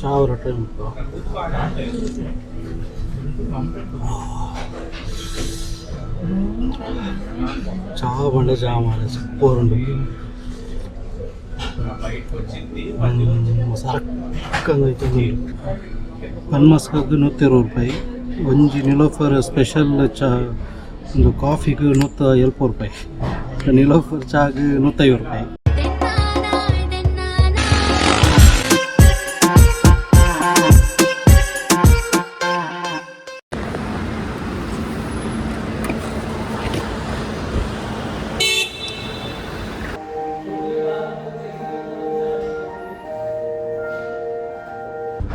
ಚಾವರ try ಮನ್ಪುವ. ಚಾ ಪಂಡ ಚಾ ಮಾರ್ರೆ ಸೂಪರ್ ಉಂಡು. ಸರಕ್ಕಂದ್ ಐತುಂಡು. ಬನ್ ಮಸ್ಕಾಗ್ 160 ರೂಪಾಯಿ, ಒಂಜಿ ನಿಲೋಫರ್ ಸ್ಪೆಷಲ್ ಚಾ ಒಂದು ಕಾಫಿಗ್ 170 ರೂಪಾಯಿ, ನಿಲೋಫರ್ ಚಾಗ್ 150 ರೂಪಾಯಿ.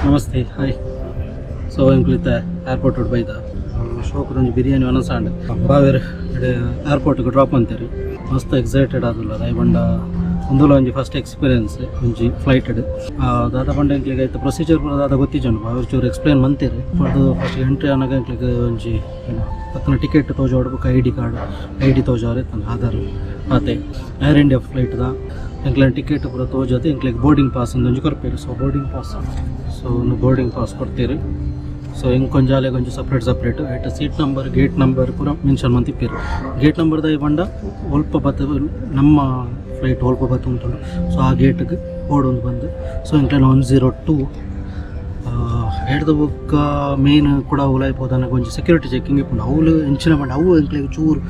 ನಮಸ್ತೆ, ಹಾಯ್. ಸೊ ಎಂಕ್ಲಿತ್ತೆ ಏರ್ಪೋರ್ಟ್ ಬೈದ ಶೋಕದೊಂಜಿ ಬಿರಿಯಾನಿ ವನಸಾಂಡ್. ಬಾವೆರ್ ಏರ್ಪೋರ್ಟ್ಗೆ ಡ್ರಾಪ್ ಅಂತೀರಿ. ಮಸ್ತ್ ಎಕ್ಸೈಟೆಡ್ ಆದುಲ್ಲ ದಾಯೆ ಉಂದುಲ ಒಂಜಿ ಫಸ್ಟ್ ಎಕ್ಸ್ಪೀರಿಯನ್ಸ್ ಒಂಜಿ ಫ್ಲೈಟ್. ದಾದ ಪಂಡ ಎಂಕ್ಲಿಗೆ ಐತ ಪ್ರೊಸೀಜರ್ ಪೂರ ದಾದ ಗೊತ್ತಿಜ್ಜಂಡು. ಬಾವೆರ್ ಚೂರು ಎಕ್ಸ್ಪ್ಲೇನ್ ಮಂತೀರಿ. ಅದು ಫಸ್ಟ್ ಎಂಟ್ರಿ ಆನಾಗ ಎಂಕ್ಲಿಗೆ ಒಂಜಿ ಪತ್ತನ ಟಿಕೆಟ್ ತೋಜೋಡು, ಬೊಕ್ಕ ಐಡಿ ಕಾರ್ಡ್, ಐಡಿ ತೋಜಾರೆ ಇತ್ತಂದು, ಆಧಾರ್ ಆತೆ. ಏರ್ ಇಂಡಿಯಾ ಫ್ಲೈಟ್ ದ ಎಂಕ್ಲೆನ ಟಿಕೆಟ್ ಪೂರ ತೋಜೋದು ಎಂಕ್ಲಿಗೆ ಬೋರ್ಡಿಂಗ್ ಪಾಸ್ ಒಂಜಿ ಕೊರ್ಪೇರು. ಸೊ ಬೋರ್ಡಿಂಗ್ ಪಾಸ್, ಸೊ ಒಂದು ಬೋರ್ಡಿಂಗ್ ಪಾಸ್ ಕೊಡ್ತೀರಿ. ಸೊ ಇಂಕೊಂಜಾಲೆ ಕೊಂಚ ಸಪ್ರೇಟ್ ಸಪ್ರೇಟ್ ಐಟ ಸೀಟ್ ನಂಬರ್, ಗೇಟ್ ನಂಬರ್ ಪೂರ ಮೆನ್ಷನ್ ಮಂತಿಪ್ಪೇರು. ಗೇಟ್ ನಂಬರ್ ದಾಯಿ ಪಂಡ ಒಲ್ಪ ಬತ್ತ ನಮ್ಮ ಫ್ಲೈಟ್ ಒಲ್ಪ ಬತ್ತು ಉಂಟುಂಡು. ಸೊ ಆ ಗೇಟ್ಗೆ ಓಡೊಂದು ಬಂದು. ಸೊ ಎಂಕ್ಲೆನ 102 ಎಡ್ದ ಬೊಕ್ಕ ಮೇನ್ ಕೂಡ ಉಲಾಯಿ ಪೋದನಗ ಒಂಜಿ ಸೆಕ್ಯೂರಿಟಿ ಚೆಕಿಂಗ್ ಇಪ್ಪುಂಡು. ಅವ್ಲು ಎಂಚಿನ ಪಂಡ ಅವು ಎಂಕ್ಲೆಗ್ ಚೂರು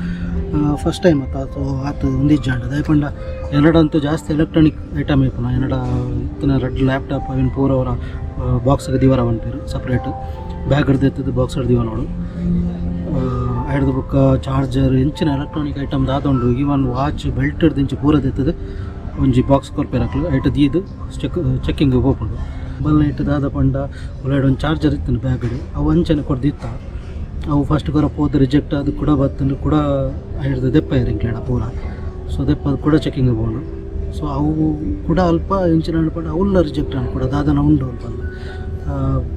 ಫಸ್ಟ್ ಟೈಮ್ ಅತ್ತ, ಸೊ ಆತು ಒಂದಿಜ್ಜಾಂಡ. ದಾಯೆ ಪಂಡ ಎನ್ನಡಂತೂ ಜಾಸ್ತಿ ಎಲೆಕ್ಟ್ರಾನಿಕ್ ಐಟಮ್ ಇಪ್ಪುನ. ಎನ್ನಡ ಇತ್ತಿನ ರಡ್ಡ್ ಲ್ಯಾಪ್ಟಾಪ್ ಅವೆನ್ ಪೂರ ಅವರ ಬಾಕ್ಸ್ಗೆ ದಿವರ ಪನ್ಪೆರ್. ಸಪ್ರೇಟ್ ಬ್ಯಾಗ್ ಹಿಡ್ದು ಬಾಕ್ಸ್ ದಿವ ನೋಡು. ಐಡ್ದು ಬೊಕ್ಕ ಚಾರ್ಜರ್ ಎಂಚಿನ ಎಲೆಕ್ಟ್ರಾನಿಕ್ ಐಟಮ್ ದಾದ ಉಂಡು, ಈವನ್ ವಾಚ್, ಬೆಲ್ಟ್ ದಿಂಚಿ ಪೂರ ದೆತ್ತದು ಒಂಜಿ ಬಾಕ್ಸ್ ಕೊರ್ಪೆರ್ ಅಕ್ಲು. ಐಟ್ ದೀದ್ ಚೆಕ್ಕಿಂಗ್ ಪೋಪುಂಡು. ಬಲ್ ನೈಟ್ ದಾದ ಪಂಡ ಉಲಾಯ್ಡ್ ಒಂಜಿ ಚಾರ್ಜರ್ ಇತ್ತುಂಡು ಬ್ಯಾಗ್, ಅವು ಅಂಚನೆ ಕೊರ್ದಿತ್ತ. ಅವು ಫಸ್ಟ್ ಕೊರ ಪೋದು ರಿಜೆಕ್ಟ್ ಅದು ಕೂಡ ಬತ್ತುಂಡು. ಕೂಡ ಐಡ್ದು ದೆಪ್ಪಾಯೆರ್ ಎಂಕ್ಲೆಡ ಪೂರ. ಸೊ ದೆಪ್ಪದು ಕೂಡ ಚೆಕಿಂಗ್ ಪೋಂಡು. ಸೊ ಅವು ಕೂಡ ಅಲ್ಪ ಎಂಚಿನ ಪಂಡ ಅವುಲ್ಲ ರಿಜೆಕ್ಟ್ ಆಂಡ್. ಕೂಡ ದಾದನ ಉಂಡು ಅಲ್ಪ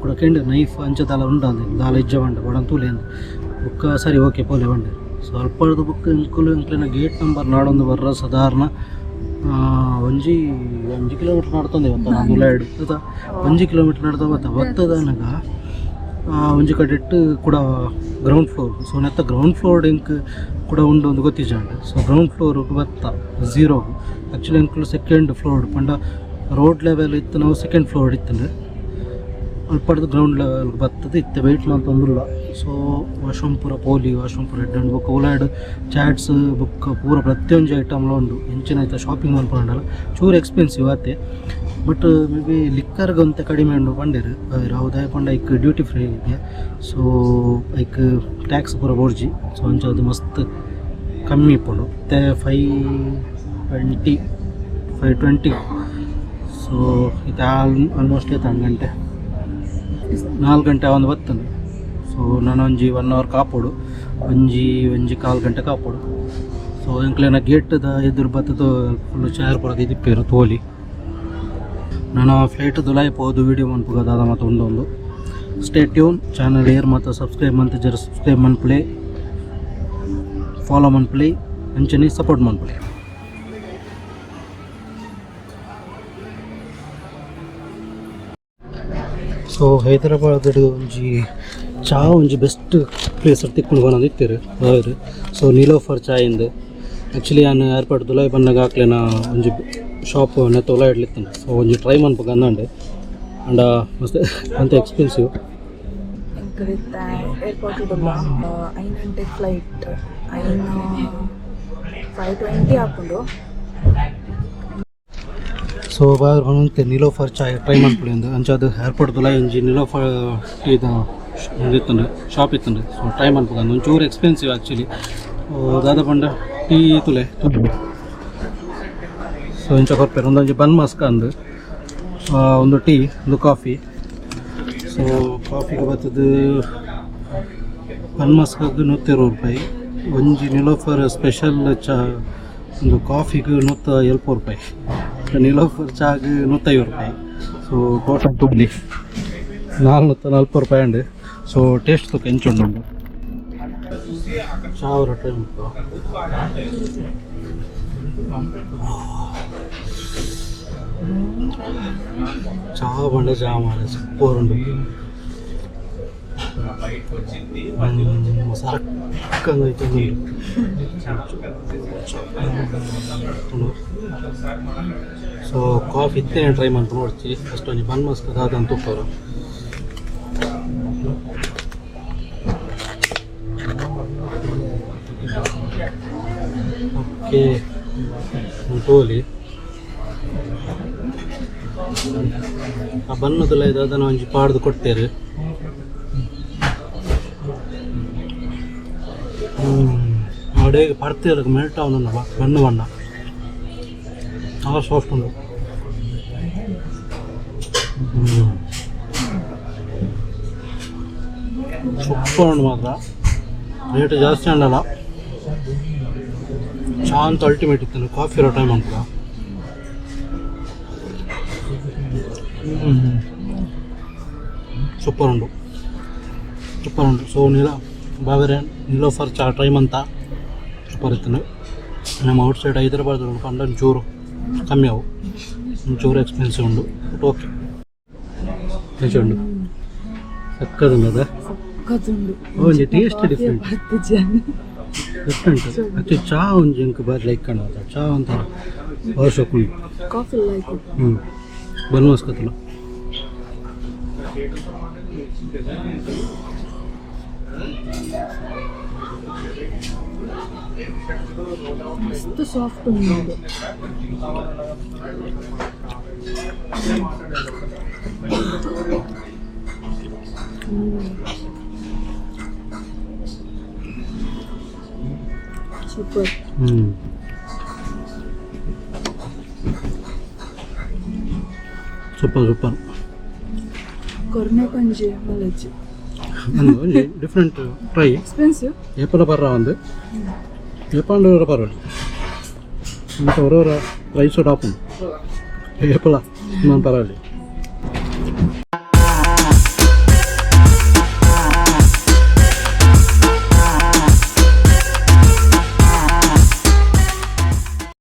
ಕೂಡ ಕೆಂಡು ನೈಫ್ ಅಂಚ ದಾಲ ಉಂಡು ಅಂದೆ ದಾಲ ಇಜ್ಜ ಬಂಡ ಬಡನ್ ತೂಲೆ ಅಂದ್. ಬೊಕ್ಕ ಸರಿ ಓಕೆ ಪೋಲೆ ಬಂಡೆ. ಸೊ ಅಲ್ಪರ್ದು ಬೊಕ್ಕ ಎಂಕುಲು ಎಂಕ್ಲೆನ ಗೇಟ್ ನಂಬರ್ ನಾಡೊಂದು ಬರ್ರ. ಸಾಧಾರಣ ಒಂಜಿ ಒಂಜಿ ಕಿಲೋಮೀಟರ್ ನಡ್ತೊಂದೆ ಬತ್ತ ನಾನು ಉಲಾಯ್ಡ್ ಆತ. 1 ಕಿಲೋಮೀಟರ್ ನಡ್ದು ಬತ್ತ. ಬತ್ತದನಗ ಒಂಜಿ ಕಡೆಟ್ ಕೂಡ ಗ್ರೌಂಡ್ ಫ್ಲೋರ್. ಸೊ ನೆತ್ತ ಗ್ರೌಂಡ್ ಫ್ಲೋರ್ ಎಂಕ್ ಕೂಡ ಉಂಡು ಒಂದು ಗೊತ್ತಿಜ್ಜಾಂಡ್. ಸೊ ಗ್ರೌಂಡ್ ಫ್ಲೋರ್ ಬತ್ತ ಝೀರೋ. ಆ್ಯಕ್ಚುಲಿ ಎಂಕುಲು ಸೆಕೆಂಡ್ ಫ್ಲೋರ್ ಪಂಡ ರೋಡ್ ಲೆವೆಲ್ ಇತ್ತು, ನಾವು ಸೆಕೆಂಡ್ ಫ್ಲೋರ್ ಇತ್ತಂದ್ರೆ ಅಲ್ಪಡ್ದು ಗ್ರೌಂಡ್ ಲೆವೆಲ್ ಬರ್ತದೆ. ಇತ್ತೆ ವೆಯ್ಟ್ ಮಂತೊಂದುಲ್ಲ. ಸೊ ವಾಶ್ರೂಮ್ ಪೂರ ಪೋಲಿ, ವಾಶ್ರೂಮ್ ಪೂರ ಎಡ್ಡೆ ಉಂಡು. ಬೊಕ್ಕ ಉಲಾಯ್ಡ್ ಚಾಟ್ಸ್ ಬೊಕ್ಕ ಪೂರ ಪ್ರತಿಯೊಂಜಿ ಐಟಮ್ಲ ಉಂಡು. ಎಂಚಿನ ಐತ ಶಾಪಿಂಗ್ ಮನ್ಪುನಂಡಲ ಚೂರು ಎಕ್ಸ್ಪೆನ್ಸಿವ್ ಆತೆ. ಬಟ್ ಮೇ ಬಿ ಲಿಕ್ಕರ್ಗೆ ಒಂತೆ ಕಡಿಮೆ ಉಂಡು ಪಂಡೆರ್ ಅವು. ದಾಯೆ ಪಂಡ ಐಕ್ ಡ್ಯೂಟಿ ಫ್ರೀ ಇದೆ. ಸೊ ಐಕ್ ಟ್ಯಾಕ್ಸ್ ಪೂರ ಬೋರ್ಜಿ. ಸೊ ಅಂಚ ಅದು ಮಸ್ತ್ ಕಮ್ಮಿ ಇಪ್ಪುಂಡು. ಮತ್ತೆ 5:20, 5:20. ಸೊ ಇದು ಆಲ್ಮೋಸ್ಟ್ ಐತೆ ಗಂಟೆ, 4 ಗಂಟೆ ಒಂದು ಬತ್ತಂದು. ಸೊ ನಾನೊಂಜಿ ಒನ್ ಅವರ್ ಕಾಪೊಡು, ಒಂಜಿ ಒಂಜಿ ಕಾಲು ಗಂಟೆ ಕಾಪೊಡು. ಸೊ ಎಂಕ್ಲೆನ ಗೇಟ್ದ ಎದುರು ಬತ್ತದು ಫುಲ್ ಚೇರ್ ಪೂರ ದೀದಿಪ್ಪೆರ್ ತೋಲಿ. ನಾನು ಫ್ಲೈಟ್ ದುಲಾಯಿ ಪೋದು ವೀಡಿಯೋ ಮನ್ಪುಗ ದಾದ ಮಾತ ಉಂಡು ಒಂದು. Stay tune. ಚಾನಲ್ ಏರ್ ಮಾತ ಸಬ್ಸ್ಕ್ರೈಬ್ ಮಂತಿಜರ್ ಸಬ್ಸ್ಕ್ರೈಬ್ ಮನ್ಪುಲೆ, ಫಾಲೋ ಮನ್ಪುಲೆ, ಅಂಚನೆ ಸಪೋರ್ಟ್ ಮನ್ಪುಲೆ. ಸೊ ಹೈದರಾಬಾದ್ ಒಂಜಿ ಚಾ ಒಂಜಿ ಬೆಸ್ಟ್ ಪ್ಲೇಸ್ ತಿಕ್ಕುಂಡು ಪನೊಂದು ಇತ್ತೆರ್ ಬಾವೆರ್. ಸೊ ನಿಲೋಫರ್ ಚಾಯ್ ಇಂದ್. ಆ್ಯಕ್ಚುಲಿ ಯಾನ್ ಏರ್ಪೋರ್ಟ್ ದುಲಾಯಿ ಬನ್ನಗ ಅಕ್ಲೆನ ಒಂಜಿ ಶಾಪ್ ನೆತ್ತ ಉಲಾಯಿಡ್ಲಿತ್ತಂಡು. ಸೊ ಒಂಜಿ ಟ್ರೈ ಮನ್ಪುಗ ಅಂದಂಡು. ಅಂಡ ಮಸ್ತ್ ಒಂತೆ ಎಕ್ಸ್ಪೆನ್ಸಿವ್. ಎಂಕುಲು ಏರ್ಪೋರ್ಟ್ ಉಲ್ಲ. 5 ಗಂಟೆ ಫ್ಲೈಟ್, ಐನ್ 5:20 ಆಪುಂಡು. ಸೊ ಬಾರ್ ಪನೊಂತೆ ನಿಲೋಫರ್ ಚಾಯ್ ಟ್ರೈ ಮನ್ಪುಲೆ ಅಂದ್. ಅಂಚಾದ್ ಏರ್ಪೋರ್ಟ್ ದುಲಾಯಿ ಒಂಜಿ ನಿಲೋಫರ್ ಟೀದ ಉಂದು ಇತ್ತುಂಡು, ಶಾಪ್ ಇತ್ತುಂಡು. ಸೊ ಟ್ರೈ ಮನ್ಪುಗ ಅಂದ್. ಒಂಚೂರು ಎಕ್ಸ್ಪೆನ್ಸಿವ್ ಆ್ಯಕ್ಚುಲಿ. ದಾದ ಪಂಡ ಟೀ ತುಲೆ. ಸೊ ಇಂಚ ಕೊರ್ಪೆರ್. ಒಂದೊಂಜಿ ಬನ್ ಮಸ್ಕ ಅಂದ್, ಒಂದು ಟೀ, ಒಂದು ಕಾಫಿ. ಸೊ ಕಾಫಿಗೆ ಬತ್ತದು ಬನ್ ಮಸ್ಕಾಗ್ 160 ರೂಪಾಯಿ, ಒಂಜಿ ನಿಲೋಫರ್ ಸ್ಪೆಷಲ್ ಚಾ ಒಂದು ಕಾಫಿಗೆ 170 ರೂಪಾಯಿ, ನಿಲೋಫರ್ ಚಾಗ್ 150 ರೂಪಾಯಿ. ಸೊ ಟೋಟಲ್ ತುಬ್ಲಿ 440 ರೂಪಾಯಿ ಉಂಡು. ಸೊ ಟೇಸ್ಟ್ ತೂಕ ಎಂಚ ಉಂಡು. ಚಾ ಟ್ರೈ ಮನ್ಪುವ. ಚಾ ಬಂಡ ಚಾ ಮಾರೆ ಸೂಪರ್ ಉಂಡು. ಸರಕ್ಕಂದು ಐತುಂಡು. ಸೊ ಕಾಫಿ ಇತ್ತೇನೆ ಟ್ರೈ ಮಾಡ್ಕೊಂಡು ನೋಡ್ತಿ. ಫಸ್ಟ್ ಒಂಜಿ ಬನ್ ಮಸ್ಕ್ ದಾದ ತುಪ್ಪರು. ಓಕೆ, ತೋಲಿ ಆ ಬನ್ನದಲ್ಲ ಇದು ಅದನ್ನು ಒಂಜಿ ಪಾಡ್ದು ಕೊಡ್ತೇವೆ. ಅಡೇಗೆ ಪಡ್ತೇವೆ ಮೆಲ್ಟ್ ಅವನಲ್ಲ ಬಣ್ಣ ಬಣ್ಣ ಆ ಸಾಫ್ಟ್ ಉಂಟು. ಸೂಪರ್ ಉಂಟು ಮಾತ್ರ. ರೇಟ್ ಜಾಸ್ತಿ ಉಂಡಲ್ಲ. ಚಾ ಅಂತ ಅಲ್ಟಿಮೇಟ್ ಇತ್ತು. ಕಾಫಿ ಇರೋ ಟೈಮ್ ಅಂತ. ಸೂಪರ್ ಉಂಟು, ಸೂಪರ್ ಉಂಟು. ಸೊ ನೀಲ ಬಾವೇರೆ ನಿಲೋಫರ್ ಚಾ ಟ್ರೈ ಅಂತ ಸೂಪರ್ ಇತ್ತು. ನಮ್ಮ ಔಟ್ ಸೈಡ್ ಹೈದರಾಬಾದ್ ಪಂಡ ಒಂಚೂರು ಕಮ್ಮಿ ಅವು, ಒಂಚೂರು ಎಕ್ಸ್ಪೆನ್ಸಿವ್ ಉಂಡು, ಬಟ್ ಓಕೆ. ನಿಜ ಉಂಡು, ಸಕ್ಕದುಂಡು ಅದ. ಸಕ್ಕತ್ತುಂಡು. ಒಂಜಿ ಟೇಸ್ಟ್ ಡಿಫ್ರೆಂಟ್. ಪರ್ತಿಜಾನ್. ಡಿಫ್ರೆಂಟ್. ಆಕ್ಚುಲಿ ಚಾ ಒಂಜಿ ಎಂಕ್ ಬಾರಿ ಲೈಕ್ ಕಾಣುತ್ತ. ಚಾ ಒಂಥರ ಅವಶ್ಯಕ ಉಂಟು. Coffee like. ಹ್ಞೂ, ಬನ್ ಮಸ್ಕತ್ತಲ್ಲ. ಮಸ್ತ್ ಸಾಫ್ಟ್ ಉಂಡು. ಸೂಪರ್. ಹ್ಞೂ, ಸೂಪರ್ ಸೂಪರ್. ಕೊರ್ನೆ ಕೊಂಜಿ ಮಲಜಿ. ಒಂಜಿ ಡಿಫ್ರೆಂಟ್ ಟ್ರೈ. ಎಕ್ಸ್ಪೆನ್ಸಿವ್. ಏಪಲ ಬರ್ರ ಒಂದು ಏಪಾಂಡ ಪರವಾಗಿಲ್ಲ. ಮತ್ತು ಅವರವರ ಪ್ರೈಸ್ ಟಾಪ್ ಏಪಲ ನಾನು ಪರವಾಗಿಲ್ಲ.